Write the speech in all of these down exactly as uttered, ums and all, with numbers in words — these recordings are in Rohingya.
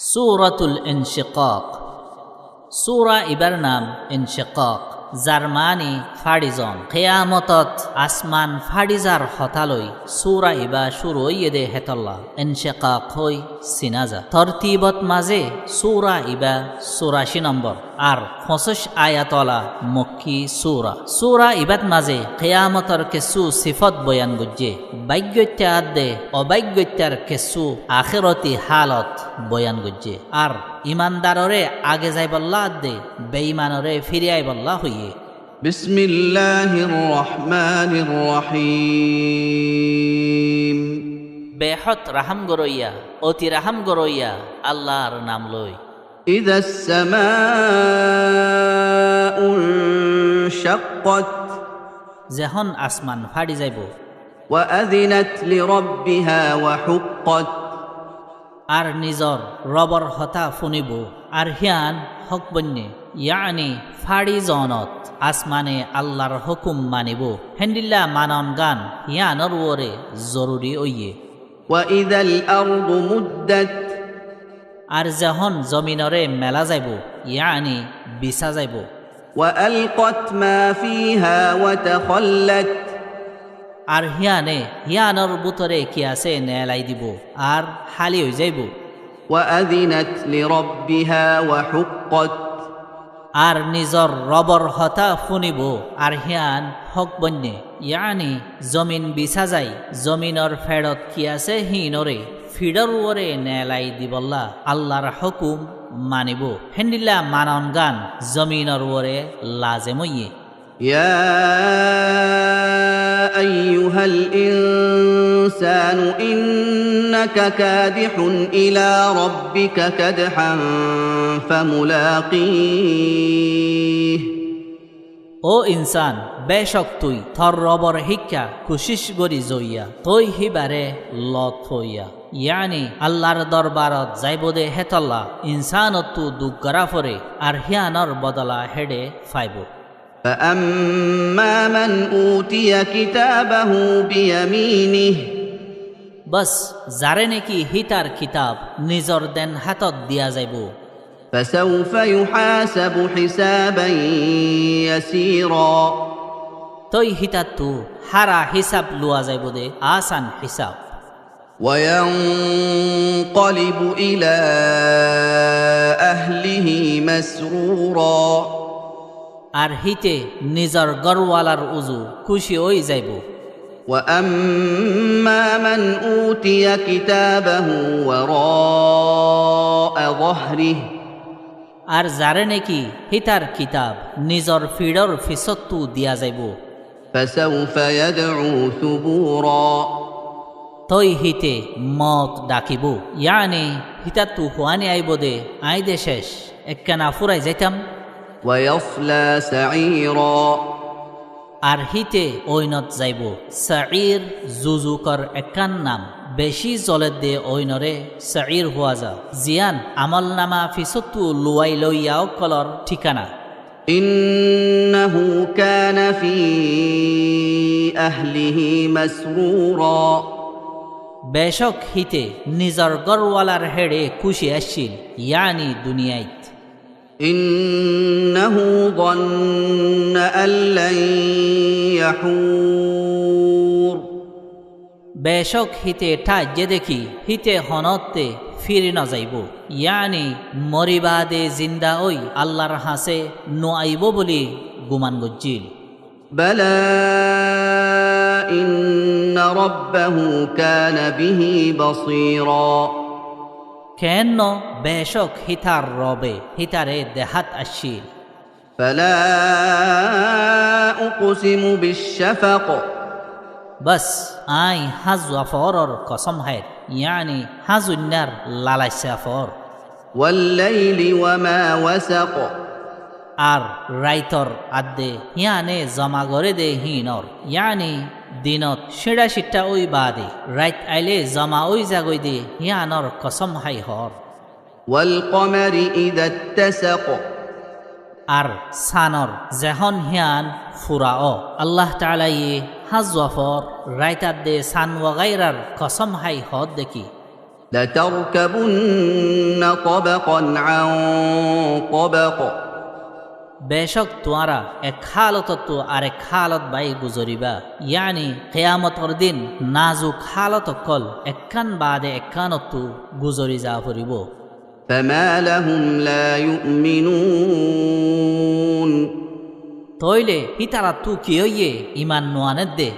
Suratul Inshiqaq. Sura ibar nam Inshiqaq, zar maáni fáçi zoon. Kiyamotot asman fáçi zar hotá loi sura iba cúru óiye dé hétolla Inshiqaq hoi sina za. Tortibot mazé sura iba suraci nombor ar foñsíc ayat ola Mokki sura. Sura ibat mazé kiyamotor kessú sifot boyan goijjé, báiggoitta adde obáiggoittar kessú akhéroti hálot boyan goijjé, ar imandaroré age zaibolla adde beimanoré firi aibolla hoiyé. بسم الله الرحمن الرحيم. Behód rahám goróiya, oti rahám goróiya Allar nam loi. إذا السماء انشقت. Zehón asman fáçi zaibou. وأذنت لربها وحقت. Ar nizor Robor hotá fúnibou, ar hían hók boinné, yaáni fáçi zoonot asmane Allar hókum manibou. Héndilla manongán híanor uore zoruri óiye. وإذا الأرض مدت. Ar zehón zominoré mela zaibou, yaáni bisá zaibou. وألقت ما فيها وتخلت. Ar híane híanor bútore ki asé neelai dibou, ar háli ói zaibou. وأذنت لربها وحقت. Ar nizor Robor hotá fúnibou, ar hían hók boinné, yaáni zomin bisá zai, zominor feçot ki asé híinoré fiçór uore neelai dibolla Allar hókum manibou. Héndilla manongán zominor uore lazem óiye. يا أيها الإنسان إنك كادح إلى ربك كدحا فملاقيه. Ó insán, becók tui tor Robor híkka kucíc gorí zoiya, toi híbaré loot foiya. Yaáni Allar dorbarot zaibou dé hétolla insánottú duk gorá fore, ar híanor bodola héçe faibou. فأما من أوتي كتابه بيمينه. Bos, zaré néki hítar kitab nizor den hátot diya zaibou. فسوف يحاسب حسابا يسيرا. Toi hítattu hára hísab luwa zaibou dé asan hísab. وينقلب إلى أهله مسرورا. Ar híte nizor górwalar uzu kúci ói zaibou. وأما من أوتي كتابه وراء ظهره. Ar zaré néki hítar kitab nizor fiçór fisóttu diya zaibou. فسوف يدعو ثبورا. Toi híte moot dhakibou, yaáni hítattu huáni aibou dé, aññí dé céc, ekkena fúrai zaitam. ويصلى سعيرا. Ar híte óinot zaibou. Sair zuzukor ekkán nam. Bicí zoledde óinoré sair huá za. Ziyán amolnama fisóttu luwai loiya ókkolor thíkana. إنه كان في أهله مسرورا. Becók híte nizor górwalar héçe kúci accíl, yaáni duniyait. إنه ظن أن لن يحور. Becók híte tháijje dé ki híte honótte fíri nozaibóu, yaáni mori baade zinda ói Allar hañsé nuaibóu buli guman goijjíl. بلى إن ربه كان به بصيرا. Keenno, becók hítar Robe hítare dehát accíl. فلا أقسم بالشفق. Bos, aññí háñzua foóror kosóm háir, yaáni háñzuinnár lalaissá foór. والليل وما وسق. Ar raitor adde híane zoma goré dé híinor, yaáni dinot cíñça-ciththa ói baade rait ailé zoma ói zagói dé híanor kosóm hái hoór. والقمر إذا اتسق. Ar sanor zehón hían fura ó. Allah taalaye háñzua foór rait adde san wagairár kosóm hái hoódde ki. لتركبن طبقا عن طبق. Becók tuáñra ek hálotottú arek hálot bái guzoribá, yáni kiyamotor din nazuk hálot ókkol ekkán baade ekkánottú guzori za foribóu. فما لهم لا يؤمنون. Tóoile hítarattú ki óiye iman nuanédde?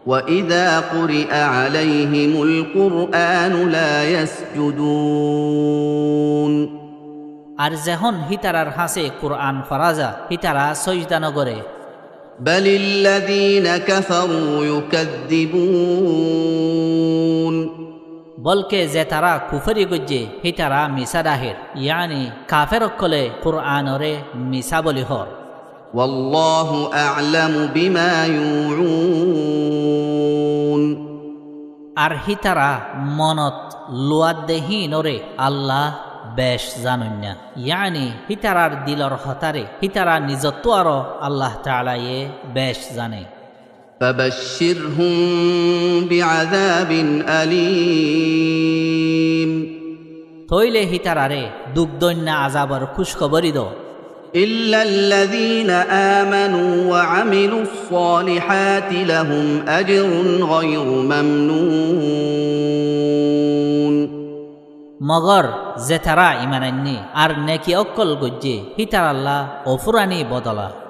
وإذا قرئ عليهم القرآن لا يسجدون. Ar zehón hítarar hañsé Kurán fora za, hítara sóijda nogoré. بل الذين كفروا يكذبون. Bólke zetará kufóri goijjé, hítara misá dhahér, yáni kafer ókkolé Kuránoré misá bóli hoór. والله أعلم بما يوعون. Ar hítara monot luadde híinoré Allah bec zanoinna. Yáni hítarar dilor hotáre hítara nizottú aró Allah Taalaye bec zane. فبشرهم بعذاب أليم. Tóoile hítararé duk doinna azabor kúckobori do. إلا الذين آمنوا وعملوا الصالحات لهم أجر غير ممنون. Mogor zetará iman ainné ar neki ókkol goijjé, hítarallá ofúrani bodola.